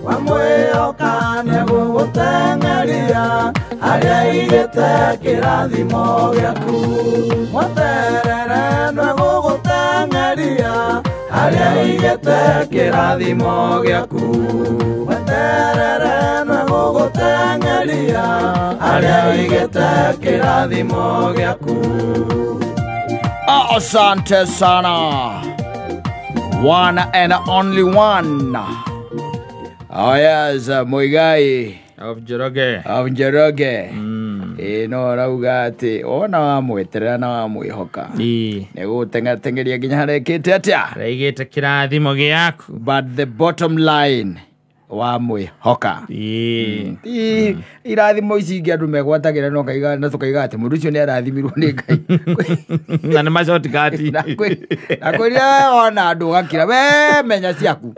Wamwĩhoka nĩegũgũteng'eria harĩa aigĩte kĩrathimo gĩaku. Mweterere nĩegũgũteng'eria harĩa aigĩte kĩrathimo gĩaku. Mweterere nĩegũgũteng'eria harĩa aigĩte kĩrathimo gĩaku. Asante sana. One and only one. Oh yes, Muigai Of Njoroge. Of Njoroge. Ĩ no arauga atĩ wona wamweterera na wamwĩhoka nĩ gũteng'ateng'eria nginya harĩa ĩkĩte atĩa Raigĩte kĩrathimo gĩaku. But the bottom line, wamwĩhoka. Ti irathimo ici ingĩ andũ megwatagĩra no kaiga na tũkaiga atĩ mũndũ ũcio nĩ arathimirwo nĩ Ngai. Na nĩ macotikati. Na kwĩrĩa wona andũ ũgakira we menya ciaku.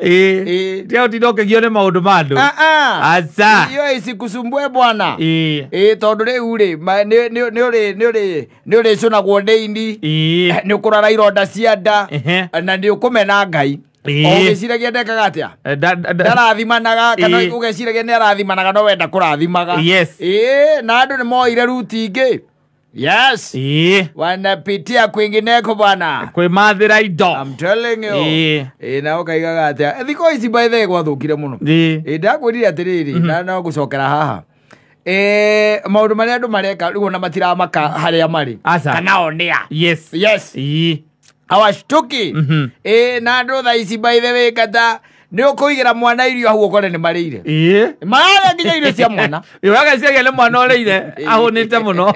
Tia ũtinda ũkĩgio nĩ maũndũ ma andũ. Ah, ah. Aca. Iyo isikusumbue bwana. Ĩ tondũ rĩu rĩ nĩ ũrĩcũnagwo nĩ ini, nĩ ũkũrara ironda cia nda na nĩ ũkũmena Ngai. Ũgĩciragia ndekaga atĩa, ndarathimanaga kana ũgeciragia nĩ arathimanaga no wenda kũrathimaga. Ĩ na andũ nĩ moire ruti ingĩ, yes, wanapitia kwingineko bwana. Kwĩmathĩra indo. I'm telling you. Ĩ na ũkaigaga atĩa thikũ ici, by the way, gwathũkire mũno. Ĩ ndakwĩrire atĩrĩrĩ, na no gũcokera haha ĩ maũndũ marĩa andũ mareka rĩu ona matiramaka harĩa marĩ Aca. kana o nĩa. Yes, hawashtuki. Ĩ na andũ thaa ici, by the way, kata nĩ ũkũigĩra mwana irio hau ũkore nĩ marĩire, mararĩa nginya irio cia mwana. Ũgageciria nĩ mwana ũrĩire ahũnĩte mũno.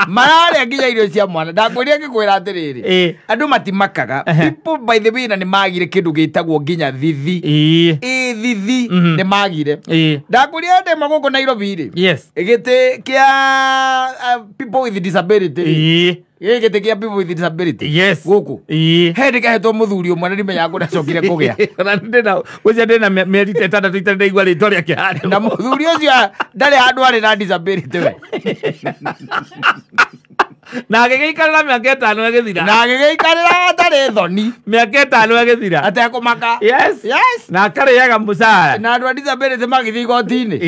Mararĩa nginya irio cia mwana. Ndakwĩrire ngĩkwĩra atĩrĩrĩ, andũ matimakaga. People, by the way, na nĩ magire kĩndũ gĩtagwo nginya thithi. Ĩ thithi nĩ magire. Ndakwĩrire ndĩma gũkũ Nairobi rĩ, gĩtĩ kĩa people with disability rĩ, gĩkĩ gĩtĩ kĩa people with disability gũkũ he ndĩ kahetwo mũthuri ũmwe na ndimenyaga kũrĩa acokire kũgĩa. Ona ndĩna gwĩcia ndĩna mĩeri ta 6 itarĩ ndaigua rĩtwa rĩake handũ. Na mũthuri ũcio ndarĩ handũ arĩ na disability we. Na agĩgĩikarĩra mĩaka 5 ĩgĩthira. Na agĩgĩikarĩra atarĩ thoni. Mĩaka 5 ĩgĩthira. Atekũmaka. Na akarĩaga mũcara. Na andũ a disability magĩthiĩ igoti-inĩ,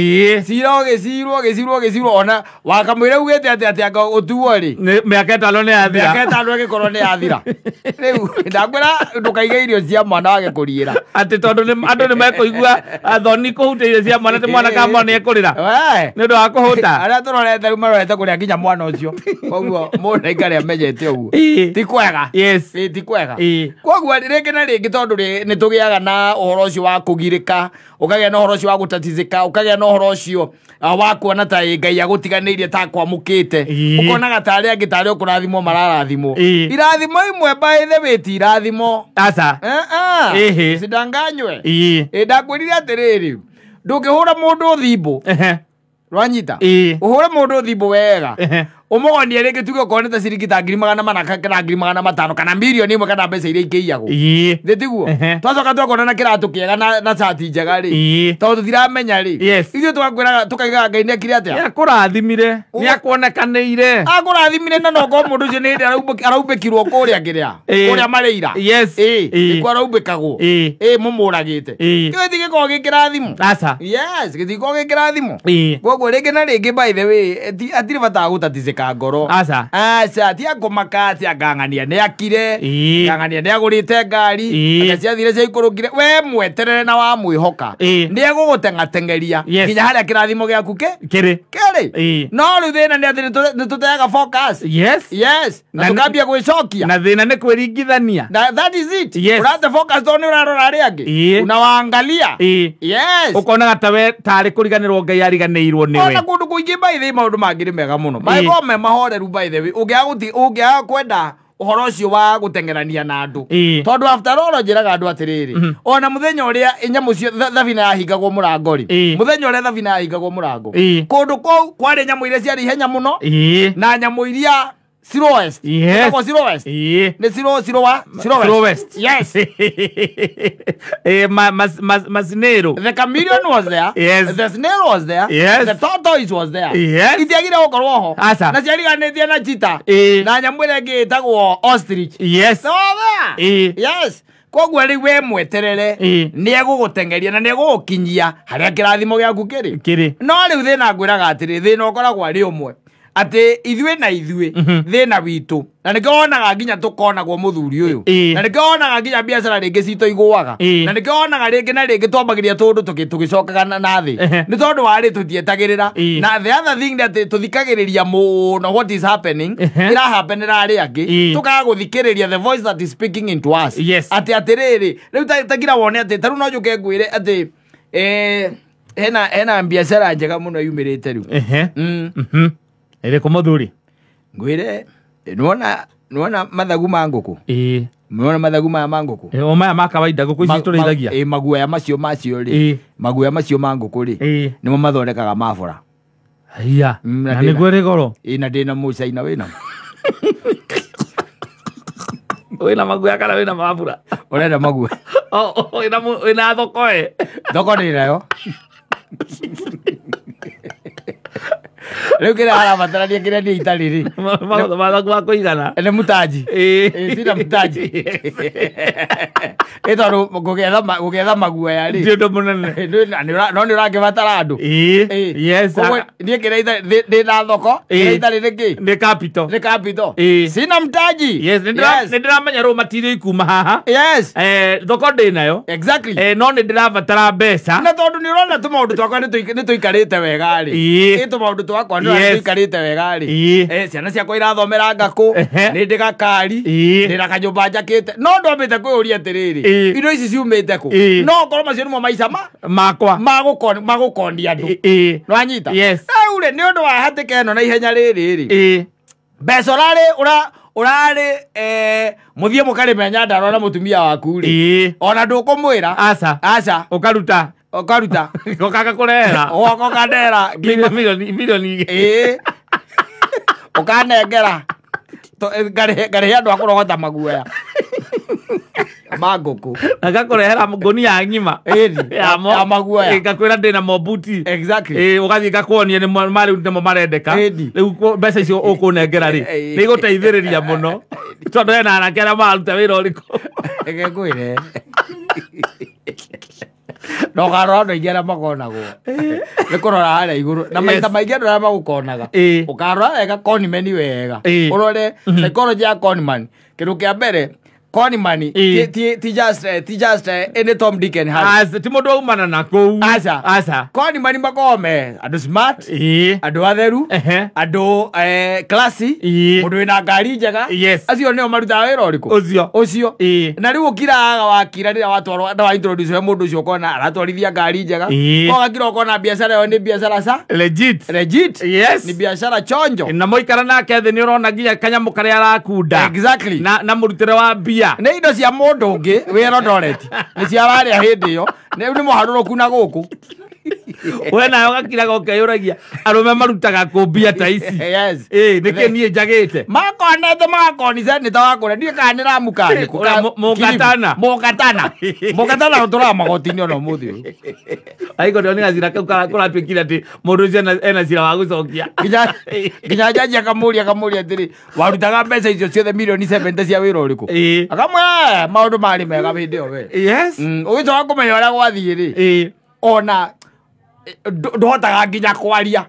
cira ũgĩcirwo ũgĩcirwo ũgĩcirwo, ona wakamwĩra ugĩte atĩ anga ũtuo rĩ. Nĩ mĩaka 5 nĩ yathira. Mĩaka 5 ĩgĩkorwo nĩ yathira. Rĩu ndakwĩra ndũkaige irio cia mwana wage kũriĩra. Atĩ tondũ andũ nĩ mekũigua thoni kũhutia irio cia mwana, atĩ mwana kana mwana nĩ ekũrĩra We. nĩ ũndũ wa kũhũta. Arĩa tũrorete rĩu marorete kũrĩa nginya mwana ũcio, koguo mũndũ aikare amenyete ũguo. Ti kwega. Ĩ ti kwega. Koguo rĩngĩ na rĩngĩ tondũ nĩ tũgĩaga na ũhoro ũcio wa kũgirĩka, ũkagĩa na ũhoro ũcio wa gũtatizĩka, ũkagĩa na ũhoro ũcio wa kuona ta ĩ Ngai agũtiganĩirie ta kwamũkĩte, ũkonaga ta arĩa angĩ tarĩ o kũrathimwo mararathimwo. Irathimo imwe, by the way, ti irathimo. Aca. Eh, ah. Usidanganywe. Ĩ ndakwĩrire atĩrĩrĩ, ndũngĩhũra mũndũ thimbũ rwanyita, ũhũre mũndũ thimbũ wega, ũmũgonie rĩngĩ tuge okorwo nĩ ta ciringi ta 400,000 kana 500,000 kana 1,000,000 kana mbeca iria ingĩiyagwo, thĩ tiguo? Twacoka twakona na kĩratũ kĩega na cati njega rĩ, tondũ tũtiramenya rĩ, ithuĩ tũgakwĩraga tũkaigaga Ngai nĩ ekire atĩa. Nĩ akũrathimire, nĩ akuonekanĩire. Akũrathimire, na nokorwo mũndũ ũcio nĩ hĩndĩ araumbĩkirwo kũrĩa kĩrĩa kũrĩa marĩira. Nĩkuo araumbĩkagwo. Ĩ mũmũragĩte. Kĩu ti gĩkoragwo gĩ kĩrathimo. Aca. Yes, gĩtikoragwo gĩ kĩrathimo. Koguo rĩngĩ na rĩngĩ, by the way, hatirĩ bata wa gũtatizĩka ngoro. Aca. Aca, ti akũmaka atĩ angang'ania nĩ akire, ngang'ania nĩ agũrĩte ngari, anga ciathire ciaikũrũkire. We mweterere na wamwĩhoka, nĩ egũgũteng'ateng'eria nginya harĩa kĩrathimo gĩaku kĩ Kĩrĩ. kĩrĩ. No rĩu thĩna nĩ atĩ nĩ tũteaga focus. Yes, na tũkambia gwĩcokia. Na thĩna nĩ kwĩringithania. Na that is it. Ũrate focus tondũ nĩ ũrarora arĩa angĩ, unawaangalia. Ũkonaga ta we tarĩ kũriganĩrwo Ngai ariganĩirwo Ona nĩwe. kũndũ kũingĩ, by the way, maũndũ mangĩ nĩ mega mũno, mangĩkorwo me mahoreru. By the way, ũngĩaga kwenda ũhoro ũcio wa gũteng'erania na andũ, tondũ after all njĩraga andũ atĩrĩrĩ, ona mũthenya ũrĩa nyamũ cio thabina yahingagwo mũrango rĩ, mũthenya ũrĩa thabina yahingagwo mũrango, kũndũ kũu kwarĩ nyamũ iria ciarĩ ihenya mũno na nyamũ iria slowest. Ĩtagwo slowest. Nĩ slow, slower, slowest. Slowest. Yes. Masinero. The chameleon was there. The snail was there. The tortoise was there. Itiagire gũkorwo ho. Aca. Na ciariganĩtie na cheetah na nyamũ ĩrĩa ĩngĩ ĩtagwo ostrich. They were there. Yes. Koguo rĩu we mweterere nĩ egũgũteng'eria na nĩ egũgũkinyia harĩa kĩrathimo gĩaku kĩrĩ. No rĩu thĩna ngwĩraga atĩrĩ, thĩna ũkoragwo arĩ ũmwe atĩ ithuĩ na ithuĩ thĩna witũ, na nĩkĩo wonaga nginya tũkonagwo mũthuri ũyũ, na nĩkĩo wonaga nginya biacara rĩngĩ citũ igũaga, na nĩkĩo wonaga rĩngĩ na rĩngĩ twambagĩria tũndũ tũgĩcokaga na thĩ, nĩ tondũ warĩ tũtietagĩrĩra. Na the other thing nĩ atĩ tũthikagĩrĩria mũno what is happening, ĩrahapenera arĩa angĩ, tũkaga gũthikĩrĩria the voice that is speaking into us. Atĩ atĩrĩrĩ, rĩu ta ngira wone atĩ ta rĩu no njũke ngwĩre atĩ hena biacara njega mũno yumĩrĩte rĩu. Ĩrĩkũ mũthuri? Ngwĩre nĩwona mathagu ma ngũkũ? Nĩwona mathagu maya ma ngũkũ? O maya ma kawaida ngũkũ ici tũrĩithagia. Maguoya macio macio rĩ, maguoya macio ma ngũkũ rĩ, nĩmo mathondekaga mabora. Haiya, na nĩguo ĩrĩ goro. Na ndĩna mũcaina wĩna. Wĩna maguoya kana wĩna mabura? Ũrenda maguoya. Wĩna thoko ĩ? Thoko ndĩ nayo. Rĩu kĩrĩa harabatarania kĩrĩa niĩ itarĩ rĩ, mathagu ma kũigana nĩ mũtanji. Sina mũtanji. Ĩ tondũ gũgetha maguoya rĩ ti ũndũ mũnene, no nĩ ũrakĩbatara andũ. Yes. Niĩ kĩrĩa ndĩna thoko, kĩrĩa itarĩ nĩ kĩ? Nĩ capital. Nĩ capital. Sina mtaji. Yes, nĩ ndĩramenya rĩu material ikuma haha. Yes. Thoko ndĩ nayo. Exactly. No nĩ ndĩrabatara mbeca. Na tondũ nĩ ũrona tũmaũndũ twakwa nĩ tũikarĩte wega rĩ. Tũmaũndũ twakwa nĩ tũikarĩte wega rĩ. Ciana ciakwa irathomera ngakũ, nĩ ndĩ gakari, ndĩ na kanyũmba njakĩte. No ndwambĩte kwĩyũria atĩrĩrĩ, indo ici ciumĩte kũ? No okorwo macio nĩmo maica makwa magũkonia andũ. Nĩwanyita? Rĩu rĩ, nĩ ũndũ wa hatĩka ĩno na ihenya rĩrĩ rĩ, mbeca ũrarĩ mũthiĩ mũkarĩme Nyandarũa na mũtumia waku rĩ, ona ndũkũmwĩra. Aca. Aca. Ũkaruta. Ũkaruta. Ũkaga kũrehera. Ũgoka ũkandehera. Milioni. Ũkanengera. Ngarĩhe andũ a kũrogota maguoya ma ngũkũ. Na ngakũrehera ngũnia ng'ima ya maguoya. Ngakwĩra ndĩna mobuti. Exactly. Ũgathiĩ ngakuonia nĩ rĩu nĩmo marendeka. Rĩu mbeca icio ũkũnengera rĩ, nĩ igũteithĩrĩria mũno tondũ hena anake arĩa mararuta wĩra ũrĩkũ. Reke ngwĩre, no ũkarora andũ aingĩ arĩa makonagwo nĩ kũrora harĩa igũrũ, na maita maingĩ andũ arĩa magũkonaga ũkarora wega conman wega, ũrore psychology ya conman. Kĩndũ kĩa mbere, conman ti just any Tom, Dick and Harry. Ti mũndũ aumana na kũu. Aca. Aca. Conman makoragwo me andũ smart, andũ atheru, andũ classy, mũndũ wĩna ngari njega. Acio nĩo marutaga wĩra ũrĩkũ? Ũcio. Ũcio. Na rĩu ũkiraga wakira rĩrĩa watwarwo na wa introduce mũndũ ũcio ũkona aratwarithia ngari njega. Ũgakira ũkona biacara ĩyo nĩ biacara sa legit. Legit. Yes. Ni biacara chonjo. Na mũikara nake thĩ nĩ ũrona nginya kanyamũ karĩa arakunda. Exactly. Na mũrutĩre wa mbia. Nĩ indo cia mũndũ ũngĩ wĩ Eldoret, nĩ cia warĩa hĩndĩ ĩyo, rĩu nĩ mũharũrũku na gũkũ. We nawe ũgakiraga ũkeyũragia arũme marutaga kũ mbia ta ici? Yes. Nĩkĩ niĩ njagĩte? Makonete magakoni seneta wa kũrĩa, ndiũĩ kana nĩ Lamu kana nĩ kũ. Mũgatana. Mũgatana. Mũgatana ũtũraga magoti-inĩ ona ũmũthĩ ũyũ. Aiko ndĩrona gacira kau kũratuĩkire atĩ mũndũ ũcio ena cira wa gũcokia. Nginya jaji akamũria atĩrĩ, warutaga mbeca icio ciothe milioni 70 cia wĩra ũrĩkũ? Akamwĩra maũndũ marĩ mega hĩndĩ ĩyo we. Yes. Ũgĩcoka kũmenya ũrĩa gwathiĩ rĩ, ona ndũhotaga nginya kwaria.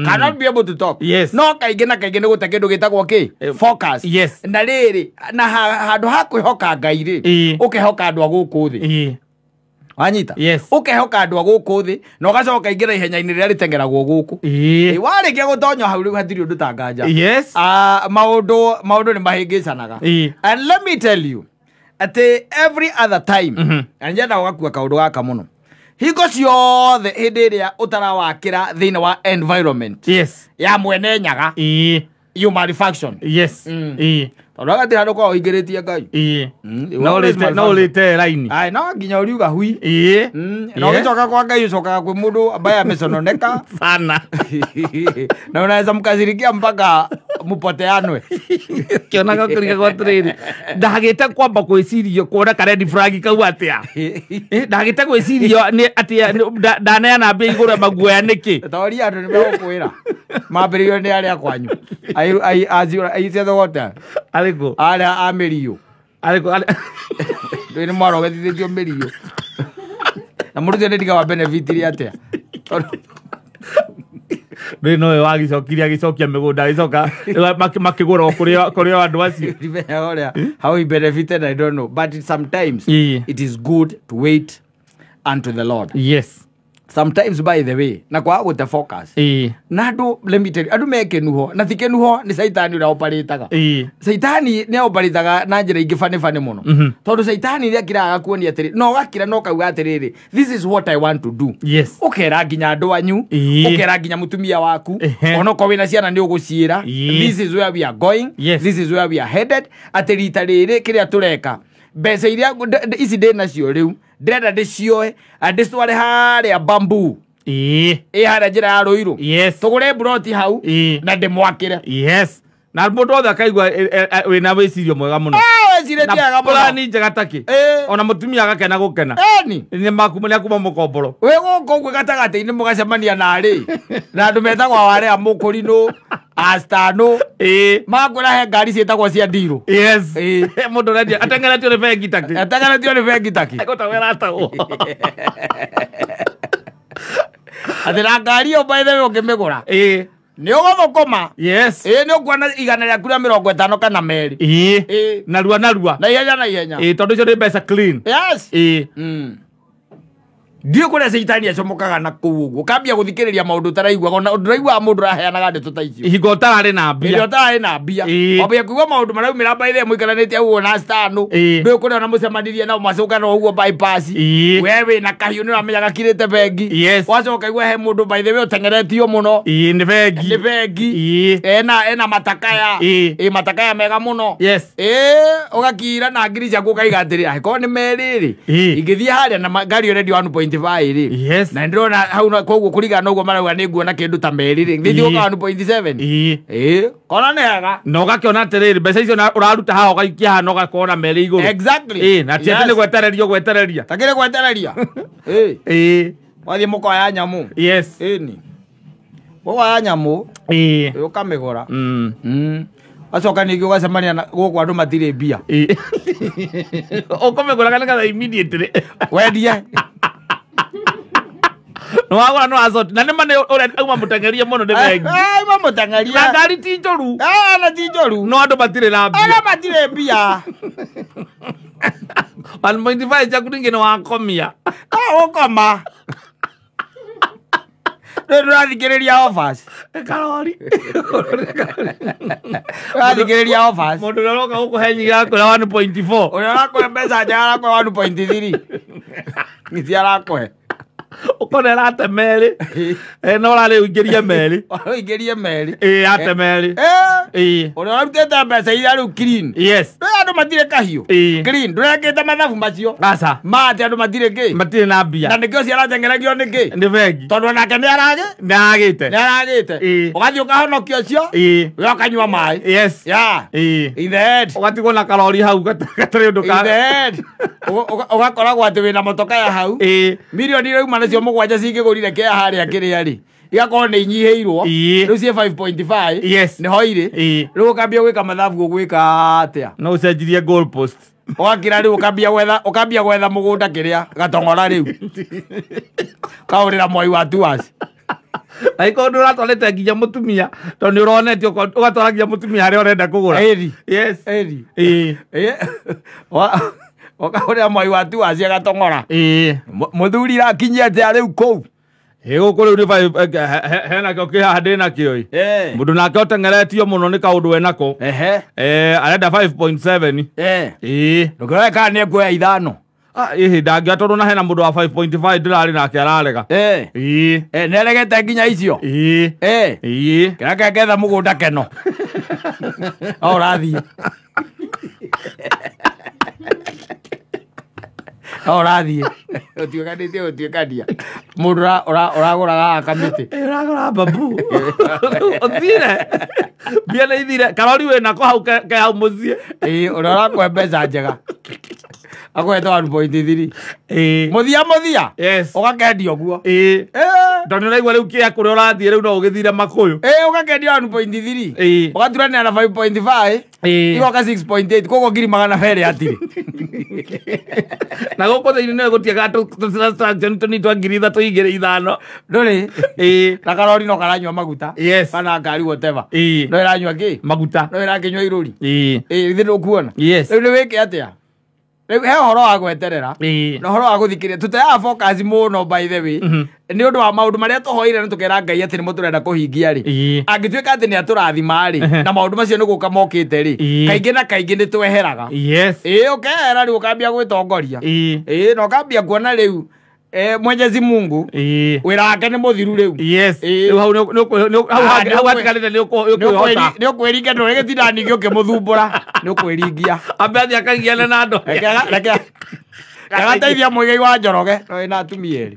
Cannot be able to talk. Yes. No kaingĩ na kaingĩ nĩ gũte kĩndũ gĩtagwo kĩ? Focus. Yes. Na rĩrĩ, na handũ ha kwĩhoka Ngai rĩ, ũkehoka andũ a gũkũ thĩ. Wanyita? Yes. Ũkehoka andũ a gũkũ thĩ na ũgacoka ingĩra ihenya-inĩ rĩrĩa rĩteng'eragwo gũkũ. Warĩkia gũtonya hau rĩu hatirĩ ũndũ ta nganja. Yes. Maũndũ nĩ mahĩngĩcanaga. And let me tell you, atĩ every other time, na nyendaga ũgakua kaũndũ gaka mũno. Hingo ciothe hĩndĩ ĩrĩa ũtarawakĩra thĩinĩ wa environment. Yes. Ya mwene Nyaga. You malfunction. Yes. Tondũ agatirĩ handũ koragwo ũingĩrĩtie Ngai. No ũrĩte raini. Ai, no nginya ũriuga hui. Na ũgĩcoka kwa Ngai ũcokaga kwĩ mũndũ ambaye amesononeka sana. Na unaweza mkasirikia mpaka mupoteanwe. Kĩonaga kũrigagwo atĩrĩrĩ, ndagĩte kwamba gwĩciria kuona ka red flag kau atĩa. Ndagĩte gwĩciria nĩ atĩa ndaneana mbia igũrũ maguoya nĩkĩ. Toria andũ nĩ megũkwĩra. Mambĩrĩirio nĩ arĩa kwanyu. Ai acio aicethogote. Arĩkũ? Arĩa a mĩriũ. Arĩkũ? Ndũĩ nĩ mwarogethithĩtio mĩrio. Na mũndũ ũcio nĩ ndiga wa benefit ri atĩa. Tondũ Rĩu nowe wagĩcokirie agĩcokia mĩgũnda agĩcoka makĩgũra o kũrĩ o andũ acio. Ndimenyaga ũrĩa how he benefited, I don't know, but sometimes it is good to wait unto the Lord. Yes. Sometimes, by the way, na kwaga gũte focus. Na andũ, let me tell you, andũ me kĩnuho na ti kĩnuho nĩ caitani ũrĩa oparĩtaga. Caitani nĩ oparĩtaga na njĩra ingĩ bane bane mũno. Tondũ caitani nĩ akiraga kuonia atĩrĩ, no ũgakira no ũkauga atĩrĩrĩ, this is what I want to do. Yes. Ũkera nginya andũ anyu, ũkera nginya mũtumia waku, onokorwo wĩna ciana nĩ ũgũciĩra, this is where we are going. Yes. This is where we are headed. Atĩ rita rĩrĩ kĩrĩa tũreka, mbeca iria ici ndĩ nacio rĩu ndĩrenda ndĩcioe ndĩcitware harĩa bamboo. Ĩ harĩa njĩra ya Rũirũ. Yes. Tũgũre mburoti hau na ndĩmwakĩre. Yes. Na mũndũ wothe akaigua wĩna wĩcirio mwega mũno. Wĩcirĩtie wega mũno. Plani njega takĩ. Ona mũtumia agakena gũkena. Ĩni. Nĩ makuma mũkomboro. Wĩ gũkũ ũguo gatagatĩ-inĩ mũgacemania na arĩ. Na andũ metagwo Warea Mũkũrinũ, Astano. Makwĩra he ngari ciĩtagwo cia ndirũ. Yes. Mũndũ ũrendia ateng'eretio nĩ bengi takĩ. Ateng'eretio nĩ bengi takĩ. Egũtagwo ĩratagwo. Atĩ na ngari ĩyo by the way ũngĩmĩgũra. Nĩ ũgũthũkũma. Yes. Nĩ ũkuona 150 kana 200. Narua narua. Na ihenya na ihenya. Tondũ icio nĩ mbeca clean. Yes. Ndiũĩ kũrĩa caitani acomokaga na kũu ũguo. Ũkambia gũthikĩrĩria maũndũ ũtaraiguaga, ona ndũraiguaga mũndũ ũraheanaga ndeto ta icio. Hingo ũtararĩ na mbia. Hĩndĩ ũtararĩ na mbia. Wambia kũigua maũndũ maraumĩra by the way mũikaranĩtie ũguo na Stano. Ndũĩ kũrĩa ona mũcemanirie nao macũkana ũguo bypass. We wĩna kahiũ nĩ ũramenya gakirĩte bengi. Yes. Wacoka igua he mũndũ by the way ũteng'eretio mũno. Nĩ bengi. Nĩ bengi. Ena matakaya. Matakaya mega mũno. Yes. Ũgakira na ngiri ciaku ũkaiga atĩrĩ, angĩkorwo nĩ merĩ rĩ, ingĩthiĩ harĩa na ngari ũrendio 1.5 rĩ. Yes. Na ndĩrona hau koguo kũringana na ũguo marauga nĩ nguona kĩndũ ta merĩ rĩ. Nĩ thiũka 1.7. Kona nĩ hega. Na ũgakĩona atĩrĩrĩ, mbeca icio ũraruta haha ũgaikia haha na ũgakorwo na merĩ igũrũ. Exactly. Na ti atĩ nĩ gwetereria ũgwetereria. Takĩrĩ gwetereria. Wathiĩ mũkoya nyamũ. Yes. Ĩni. Mũkoya nyamũ. Ũkamĩgũra. Acoka ningĩ ũgacemania na gũkũ andũ matirĩ mbia. Ũkũmĩgũra nĩgetha immediately. Wendie. No wagũra no acoti. Na nĩ ma nĩ ũrĩa auma mũteng'erie mũno nĩ bengi. Auma mũteng'erie. Na ngari ti njũru. Na ti njũru. No andũ matirĩ na mbia. Andũ matirĩ mbia. 1.5 ciaku ningĩ nĩ wakomia. Ũkoma. Rĩu ndũrathikĩrĩria offers. Karori. Ũrathikĩrĩria offers. Mũndũ ũrĩa ũroka gũkũhe nyingi arakũhe 1.4. Ũrĩa ũrakũhe mbeca njega arakũhe 1.3. Nĩ arakũhe. Ũkona ĩrate merĩ. No ũrarĩ ũingĩrie merĩ. Ũingĩrie merĩ. Ate merĩ. Ũrĩa ũrarutĩte mbeca iria rĩu clean. Yes. Ndũĩ andũ matirĩ kahiũ. Clean. Ndũrekĩte mathabu macio. Aca. Ma atĩ andũ matirĩ kĩ. Matirĩ na mbia. Na nĩkĩo ciarateng'eragio nĩ kĩ. Nĩ bengi. Tondũ onake nĩ aragĩ. Nĩ aragĩte. Nĩ aragĩte. Ũgathiĩ ũkahonokio ũcio. We ũkanyua maĩ. Yes. Yeah. In the head. Ũgatigwo na karori hau gatarĩ ũndũ In the head. Ũgakoragwo atĩ wĩna motoka ya hau. Mirioni iria uma nacio mũgwanja cingĩgũrire kĩa harĩa kĩrĩa rĩ, igakorwo nĩ inyihĩirwo. Rĩu ciĩ 5.5. Yes. Nĩho irĩ. Rĩu ũkambia gwĩka mathabu ũgwĩka atĩa? No ũcenjirie goal post. Ũgakira rĩu ũkambia gwetha mũgũnda kĩrĩa gatong'ora rĩu. Kaũrĩra mwai wa tours. Angĩkorwo nĩ ũratwarĩte nginya mũtumia tondũ nĩ ũronetio ũgatwara nginya mũtumia harĩa ũrenda kũgũra. Yes. Ũkaũrĩra mwai wa tours agatong'ora. Mũthuri rakinyia atĩa rĩu kũu? Gũkũ rĩu nĩ henakĩo kĩ haha ndĩ nakĩo ĩ. Mũndũ nake ũteng'eretio mũno nĩ kaũndũ enako. Arenda 5.7. Ndũkĩrore kana nĩ ekuoya 5. Ĩhĩ ndangĩoya tondũ na hena mũndũ wa 5.5 ndĩrarĩ nake ararega. Nĩ aregete nginya icio. Kĩrĩa ketha mũgũnda keno. O ũrathiĩ. Ũrathiĩ. Ũtuĩkanĩtie gũtuĩkania. Mũndũ ũragũraga kamĩtĩ. Ũragũra babu. Ũthire. Mbia nĩ ithire. Karori wĩnako hau ke hau mũciĩ. Ũrĩa ũrakũhe mbeca njega. Akũhete 1.3. Mũthia mũthia. Yes. Ũgakendia ũguo. Tondũ nĩũraigua rĩu kĩa kũrĩa ũrathiĩ rĩu no ũgĩthire makũyũ. Ũgakendia 1.3. Ũgaturanĩra na 5.5. Igoka 6.8 koguo 200,000 hatirĩ. Na gũkũ thĩinĩ nĩwe gũtiaga transaction tũnini twa 3,000 2,500. Ndũrĩ? Na karori no karanyua maguta. Yes. Kana ngari whatever. No ĩranyua kĩ? Maguta. No ĩrakĩnyua irũri. Githĩ ndũkuona? Yes. Rĩu nĩ wĩke atĩa? Rĩu he ũhoro wa gweterera. Na ũhoro wa gũthikĩrĩria. Tũteaga focus mũno by the way. Nĩ ũndũ wa maũndũ marĩa tũhoire na tũkera Ngai atĩ nĩmo tũrenda kũhingia rĩ. Angĩtuĩka atĩ nĩ atũrathima rĩ, na maũndũ macio nĩ gũka mokĩte rĩ, kaingĩ na kaingĩ nĩ tweheraga. Yes. Ũkehera rĩu ũkambia gwĩtongoria. Na ũkambia kuona rĩu Mwenyezi Mungu wĩra wake nĩ mũthiru rĩu. Yes. Rĩu hau hau hatigarĩte nĩ ũkwĩhota. Nĩ ũkwĩringia ndũrĩ gĩtinda ningĩ ũkĩmũthumbũra. Nĩ ũkwĩringia. Ambe athiĩ akagiane na andũ. Reke agateithia Mũigai wa Njoroge no wĩna atumia erĩ.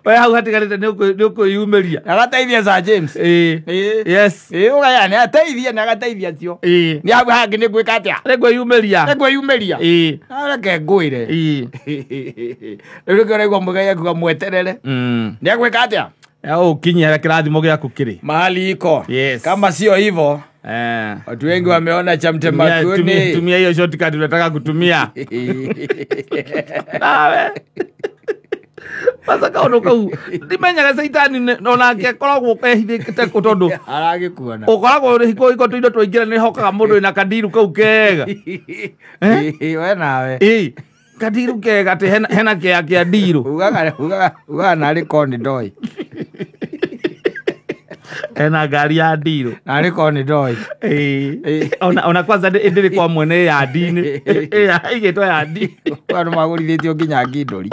We hau hatigarĩte nĩ ũkwĩyumĩria. Agateithia Sir James. Yes. Ũgaya nĩ ateithia nĩ agateithia acio. Nĩ hau hangĩ nĩ gwĩka atĩa? Nĩ kwĩyumĩria. Nĩ kwĩyumĩria. Reke ngwĩre. Rĩu nĩkĩo ũraigua Mũigai akiuga mweterere. Nĩ agwĩka atĩa? Ũkinyia kĩrathimo gĩaku kĩrĩ. Mahali iko. Yes. Kama sio hivyo. Watu wengi wameona cha mtema kuni. Tumia hiyo shortcut unataka kutumia. Nawe. Sasa kaũndũ kau ndimenyaga caitani onake akoragwo ehithĩte kũ tondũ aragĩkuona. Ũkoragwo hingo hingo tũindo twaingĩra nĩhokaga mũndũ wĩna kandiru kau kega. We nawe. Kandiru kega atĩ hena kĩa kĩa ndiru. Ugaga narĩ korwo nĩ ndoĩ. Hena ngari ya ndiru. Narĩ korwo nĩ ndoĩ. Ona kwanza ndĩrĩ kwa mwene ya ndini. Ĩgĩtwo ya ndini. Andũ magũrithĩtio nginya ngindũri.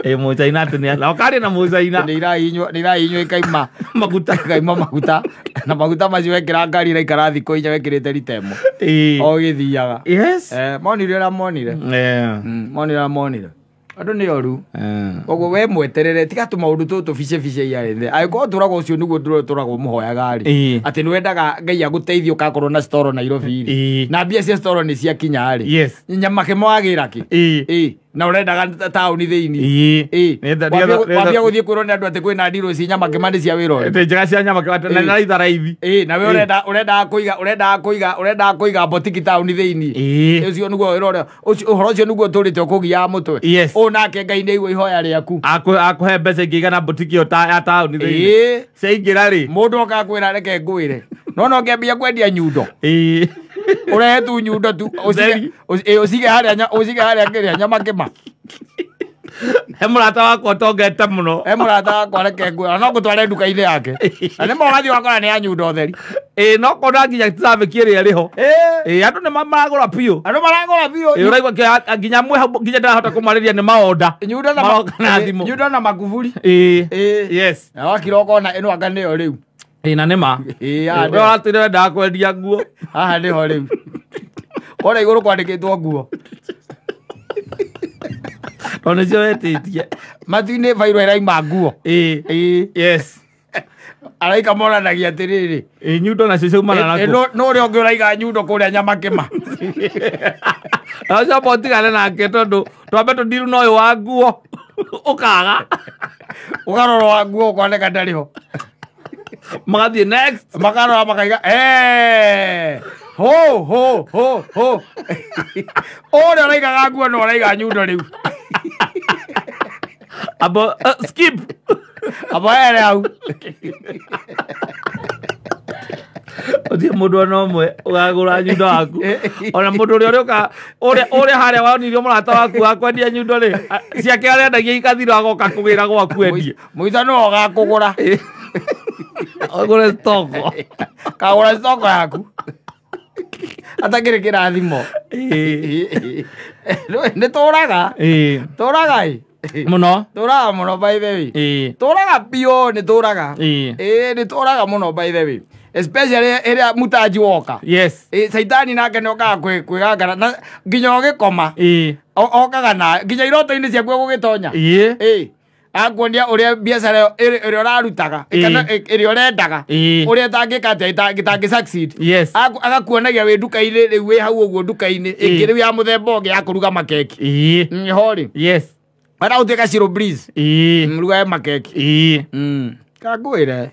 Mũchaina atĩ nĩ ũkarĩ na mũchaina. Nĩ irahinywo ĩkaima maguta. Ĩkaima maguta. Na maguta macio wekĩra ngari ĩraikara thikũ 4 wekĩrĩte rita ĩmwe. O gĩthiaga. Yes. Monire ũrĩa monire. Monire ũrĩa monire. Andũ nĩ oru. Koguo we mweterere tiga tũmaũndũ tũtũ bice bice iarĩ thĩ. Angĩkorwo tũragwo ũcio nĩguo tũragwo mũhoyaga rĩ. Atĩ nĩ wendaga Ngai agũteithie ũgakorwo na storo Nairobi rĩ. Na mbia cia storo nĩ ciakinya rĩ. Yes. Nyama kĩmo wagĩra kĩ? Na ũrendaga taũni thĩinĩ. Wambia gũthiĩ kwĩrwo nĩ andũ atĩ kwĩna ndirũ ci nyama kĩma nĩ cia wĩra ũyũ. Atĩ njega cia nyama kĩma na raitha raithi. Na we ũrendaga kũiga botiki taũni thĩinĩ. Ũcio nĩguo wĩra ũrĩa ũhoro ũcio nĩguo ũtũrĩte ũkũgiaga mũtwe. Ũũ nake Ngai nĩ aigua ihoya rĩaku. Akũhe mbeca ingĩigana botiki ĩyo ya taũni thĩinĩ. Ciaingĩra rĩ. Mũndũ oka akwĩra reke ngwĩre. No no ũngĩambia kwendia nyundo. Ũrehe tu nyundo tu ũcige harĩa ũcige harĩa kĩrĩa nyama kĩma. He mũrata wakwa ũtongete mũno. He mũrata wakwa reke ngwĩre no ngũtware nduka-inĩ yake. Na nĩ ma ũgathiĩ ũgakora nĩ ya nyundo theri. No kona nginya traffic ĩrĩa ĩrĩ ho. Andũ nĩ maragũra biũ. Andũ maragũra biũ. Ũraigua nginya mwĩ hau nginya ndarahota kũmarĩria nĩ maonda. Nyundo na thimũ. Nyundo na makuburi. Yes. Na wakira ũkona ĩno anga nĩyo rĩu. Na nĩ ma. Ũratwĩre wendaga kwendia nguo. Haha nĩho rĩu. Kũrĩa igũrũ kwandĩkĩtwo nguo. Tondũ nĩcio wetĩtie. Matu-inĩ bairũ ĩraima nguo. Yes. Araika monanagia atĩrĩrĩ. Nyundo nacio ciaumana na kũ? No ũrĩa ũngĩ ũraiga nyundo kũrĩa nyama kĩma. Ũcio amba ũtigane nake tondũ twambe tũndiru na ũyũ wa nguo. Ũkaga. Ũkarora wa nguo ũkoneka ndarĩ ho. Magathiĩ next. Makarora makaiga ho ho ho ho. Ũrĩa ũraigaga nguo no ũraiga nyundo rĩu. Abo skip. Abo ere hau. Ũthiĩ mũndũ ona ũmwe ũgagũra nyundo waku. Ona mũndũ ũrĩa ũrĩũka ũrĩa harĩa wonirio mũrata waku wa kwendia nyundo rĩ, ciake arendagia ikathira agoka kũgĩra gwaku endie. Mũico nĩwe ũgakũgũra. Ũgũre stoko. Kagũra stoko yaku. Atakĩrĩ kĩrathimo. Nĩ tũraga. Tũraga ĩ. Mũno. Tũraga mũno by the way. Tũraga biũ nĩ tũraga. Nĩ tũraga mũno by the way. Especially ĩrĩa mutaji woka. Yes. Caitani nake nĩ okaga kwĩgangara na nginya ũgĩkoma. Okaga na nginya iroto-inĩ ciaku egũgĩtonya. Akuonia ũrĩa biacara ĩyo ĩrĩa ũrarutaga kana ĩrĩa ũrendaga ũrĩa ĩtangĩka atĩa ĩtangĩ succeed. Yes. Agakuonagia wĩ nduka-inĩ rĩu wĩ hau ũguo nduka-inĩ ĩngĩ rĩu ya mũthemba ũngĩ ya kũruga makeki. Ho rĩ. Yes. Wenda gũtuĩka Shiro Breeze. Rugage makeki. Kangwĩre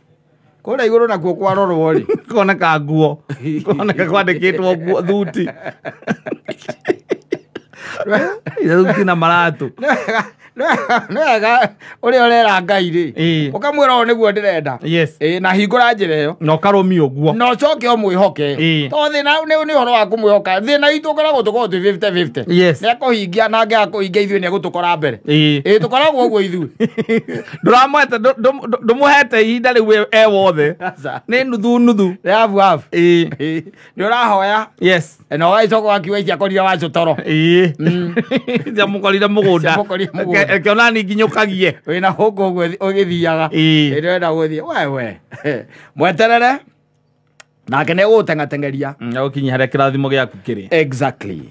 kũrĩa igũrũ nakuo kwarorwo rĩ koneka nguo koneka kwandĩkĩtwo nguo thuti thuti na maratũ. Nĩ wega ũrĩa ũrera Ngai rĩ ũkamwĩra ũũ nĩguo ndĩrenda. Yes. Na hingũra njĩra ĩyo na ũkarũmia ũguo na ũcoke ũmwĩhoke to thĩna nĩ ũhoro wa kũmwĩhoka thĩna itũ ũkoragwo tũkoragwo twĩ 50-50. Yes. Nĩ akũhingia na angĩaga kũhingia ithuĩ nĩ egũtũkora mbere. Tũkoragwo ũguo ithuĩ. Ndũramwete ndũmũhete ihinda rĩu e wothe nĩ nuthu nuthu. Nĩ habu habu. Nĩ ũrahoya. Yes. Na ũgagĩcoka ũgakiuga ici akorire wacu toro. Ciamũkorire mũgũnda. Ciamũkorire mũgũnda. Reke ona nginyũkagie. Wĩna gũkũ ũguo ũgĩthiaga. Ĩrenda gũthiĩ wewe. Mweterere nake nĩ egũgũteng'ateng'eria. Agũkinyia harĩa kĩrathimo gĩaku kĩrĩ. Exactly.